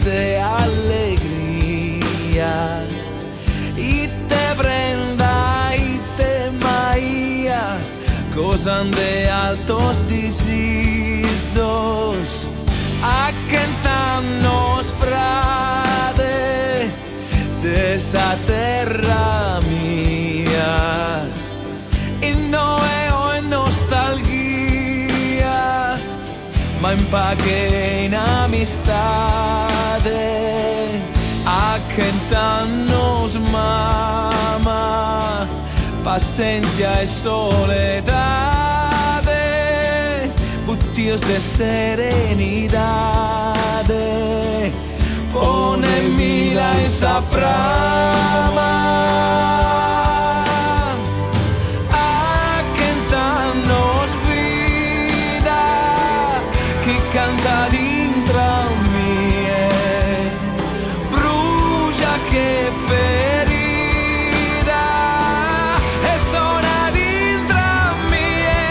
de allegria. Ite prenda, ite maia, gozan de altos disizos. A chent'annos frade de sa terra mia. Innoe o in nostalghia, ma in paghe e in amistade. A chent'annos mama, passenzia e soledade, buttios de serenidade, pone-mi-la in sa prama. A chent'annos vida chi cantat intro a mie, bruja che ferida e sonat intro a mie.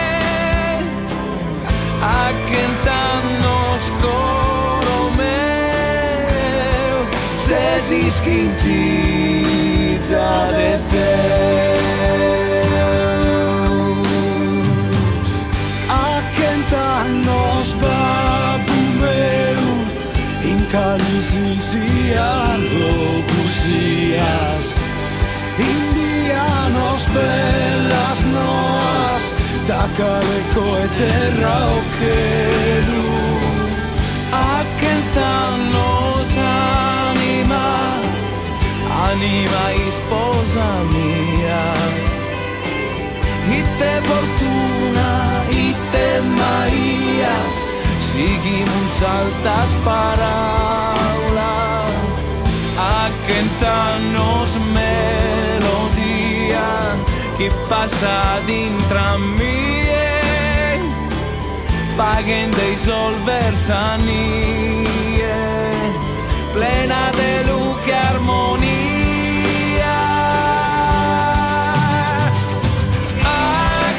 A chent'annos coro meu, ses ischintidda de Deus. A chent'annos babbu meu, in cale si siat logu sias, imbia-nos bellas noas da cale coe terra o chelu. A chent'annos anima, anima isposa mia. Ite fortuna, ite maia, sighimus altas paraulas. A chent'annos melodia chi passat intro a mie, faghende isolver sa nie, plena de luche e armonia. A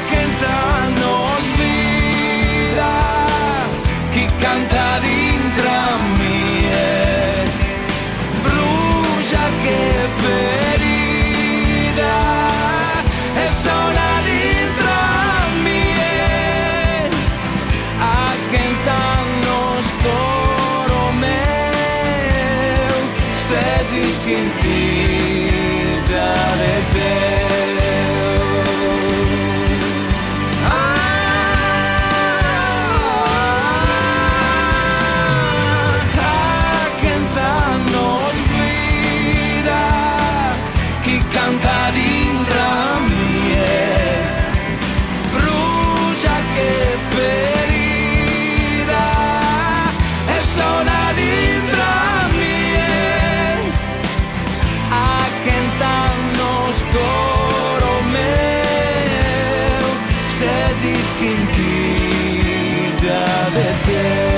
chent'annos vida chi cantat intro a mie, bruja che ferida e sonat intro a mie. A chent'annos coro meu, ses ischintidda de Deus. A chent'annos vida chi cantat intro a mie, bruja che ferida e sonat intro a mie. A chent'annos coro meu, ses ischintidda de Deus.